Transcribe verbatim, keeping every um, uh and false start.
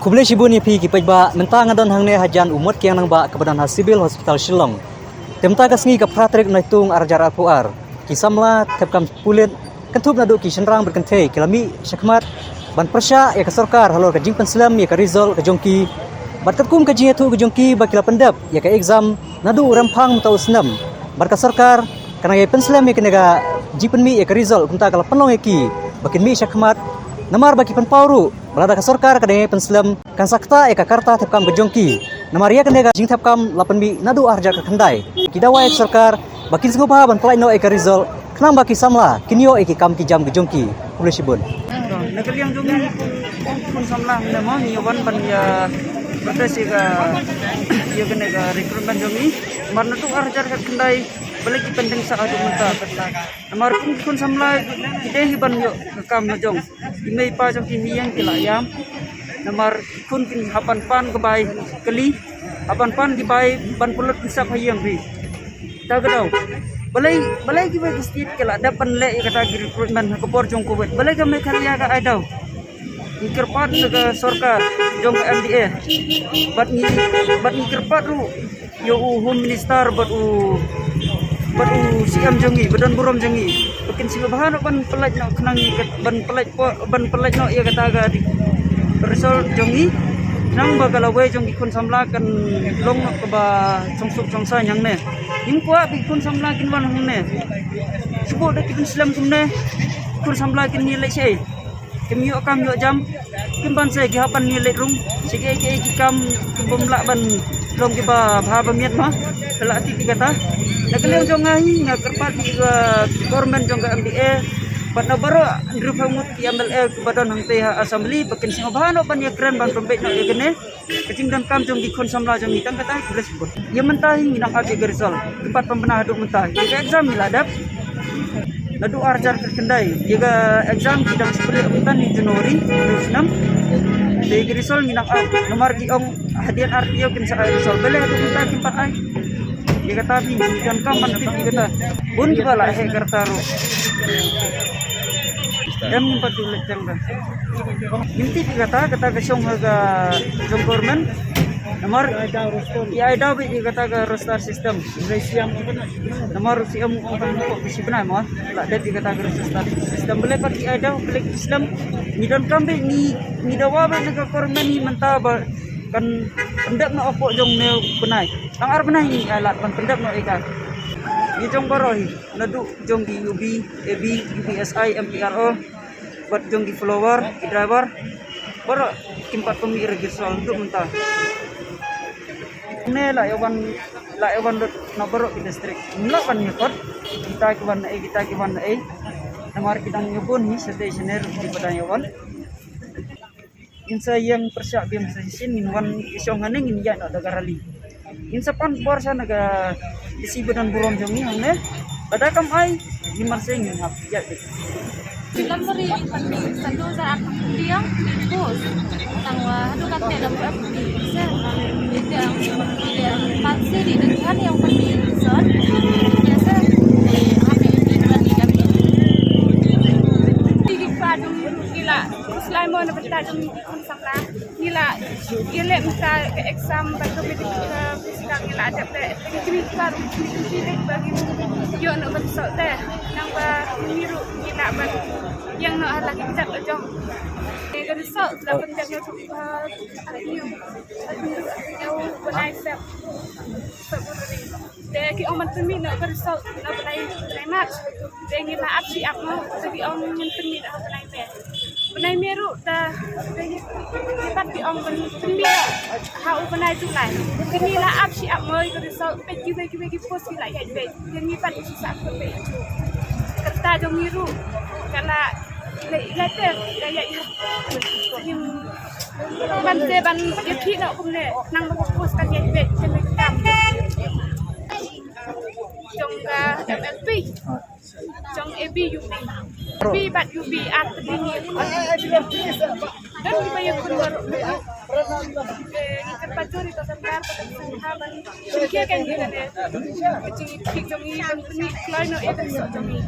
Khublei shibun ïa phi ki paidbah, mynta nga don hangne hajan u Motkiang Nangbah kaba don ha Civil Hospital Shillong. Te mynta ka sngi ka phra tarik Naitung ar hajar arphew ar, ki samla thep kam pulit kynthup naduh ki shynrang bad kynthei ki la mih shakhmat ban pyrshah ïa ka sorkar halor ka jingpynslem ïa ka result ka jong ki. Bad katkum ka jingïathuh ka jong ki ba ki la pyndep ïa ka exam naduh u Rymphang mynta u snem, bad ka sorkar ka nang ïai pynslem ïa kane ka jingpynmih ïa ka result, kumta ka la pynlong ïa ki ba kin mih shakhmat. Namar ba ki pynpaw ruh ba lada ka sorkar ka dang ïai pynslem, kan sa ktah ïa ka karta thep kam ka jong ki. Namar ïa kane ka jingthep kam la pynmih naduh ar hajar khyndai. Ki dawa ïa ka sorkar ba kin sngewbha ban pyllait noh ïa ka result khnang ba ki samla kin ïoh ïa ki kam ki jam ka jong ki. Khublei shibun. Na ka liang jong ngi, khun samla, ngi wan ban ïa protest ïa ka, ïa kane ka recruitment jong ngi. Namar naduh ar hajar khyndai, balei ki pending sa haduh mynta. Namar kum ki khun samla ki dei hi ban ïoh ka kam la jong. Ki mei pa jong ki, ha ïing ki la ïam. Namar ki khun kin hap ban pan ka bai kali, hap ban pan ki bai ban pynlut pynsap ha ïing hi. Ta ka daw, balei, balei kiwei ki state ki la dep ban leh ïa kata ki recruitment ha ka por jong Covid? Balei ka Meghalaya ka ai daw? Ngi kyrpad na ka sorkar jong ka M D A, bad ngi, bad ngi kyrpad ruh ïa u Home Minister bad u, bad u C M jong ngi, ba don burom jong ngi, ba kin sngewbha noh ban pyllait noh khnang ïa ka, ban pyllait po-, ban pyllait noh ïa kata ka result jong ngi, khnang ba ka lawei jong ki khun samla kan long noh kaba chongsuk chongsaiñ hangne. Ngim kwah ba ki khun samla kin wan hangne shu buh da ki pynslem kumne. Khun samla kin ïaleh shaei? Kim ïoh kam ïoh jam. Kim banse ki hap ban ïaleh rung. Shaei shaei ki kam kim bym lah ban long kiba bha ba miat ma. Ka la tip ïa kata. Na ka liang jong nga hi, nga kyrpad ïa ka government jong ka M D A bad na baroh hynriewphew ngut ki M L A kiba don hangtei ha Assembly ba kin sngewbha noh ban ïakren ban pynbeit noh ïa kane ka jingdonkam jong ki khun samla jong ngi. Tang kata, khublei shibun. Ïa mynta hi ngi dang ap ïa ka result. Ki pat pynbna haduh mynta. Ïa ka exam ngi la dep naduh ar hajar khyndai. Ïa ka exam ki dang shu pynleh mynta ha January, hynriew snem. Te ïa ka result ngi dang ap. Namar ki ong hadien ar taïew kin sa ai result. Balei haduh mynta kim pat ai? Ïa kata phi, ngi donkam ban tip ïa kata. Bun kiba la heh ka rta ruh. Em, ngim pat ju leit tang da. Ngim tip ïa kata, kata ka shong ha ka jong government. Namar ki ai daw beit ïa kata ka roster system. Namar u C M u ong ba haduh shi bnai mo la dep ïa kata ka roster system. Balei pat ki ai daw, balei ki slem? Ngi donkam beit, ngi, ngi dawa beit na ka government hi mynta ba kan pyndep noh hapoh jong une u bnai. Tang ar bnai ngi ai lad ban pyndep noh ïa ka. Ngi jong baroh hi, naduh jong ki U B, A B, U B S I, M P R O, bad jong ki follower, ki driver, baroh kim pat pynmih ïa ka result haduh mynta. Ne la ïa wan, la ïa wan lut na baroh ki district. Ngim lah ban ïa khot kita ki wan na ei, kita ki wan na ei. Namar ki dang ïa bun hi, shatei shane ruh kiba dang ïa wan. Ngin sa ïeng pyrshah biang sa shisien, ngin wan ïa shong hangne, ngin ïaid noh da ka rally. Ngin sa pan bor sha na ka DC ba don burom jong ngi hangne. Lada kam ai, ngin marse ngin hap ïaid beit. Ki lambari, sa du sa ak liang, bus. Tangwa haduh katte lambari, sa. Ite ang, ite ang, pan siri, dengan yang pergi, son. Biasa, eh, kami, kami, kami. Igi padu, gila. Slai mo na bynta jong ngi ki khun samla. Ngi la ïaleh mynta ka exam bad ka medical, ka physical ngi la dep leh. Ngi kyrpad ruh ngi kyrpad ba ngin ïoh noh ka result te. Nang ba ngi ruh ngi lah ban ïeng noh ha la ki kjat la jong. Ka result la pyndep noh, uh, arngut, arngut bnai Feb, February. Te ki ong ban pynmih noh ka result na bnai, bnai March. Te ngi la ap shi ap mo, te ki ong ngin pynmih ha u bnai May. Bnai May ruh te, te ngi pat ki ong ban pynmih ha u bnai July. Te ngi la ap shi ap mo ïa ka result, peit kiwei kiwei ki post ki la ïaid beit. Te ngi pat ngi shu sah peit. Ka rta jong ngi ruh ka la leh, leh te ka ïaid. Ngim ban te ban ïa phi noh kumne, nang ba ka post kan ïaid beit, te ngi kam. Jong ka M L P. Jong A B U B. B bad U B ar pynlong ïa. Don kiba ïakhun baroh. Eh, ngi kyrpad jur ïa ka sorkar ba kan sngewbha ban shim khia kein ïa kane. Ka jingïakhih jong ngi ban pynïaid kloi noh ïa ka jong ngi.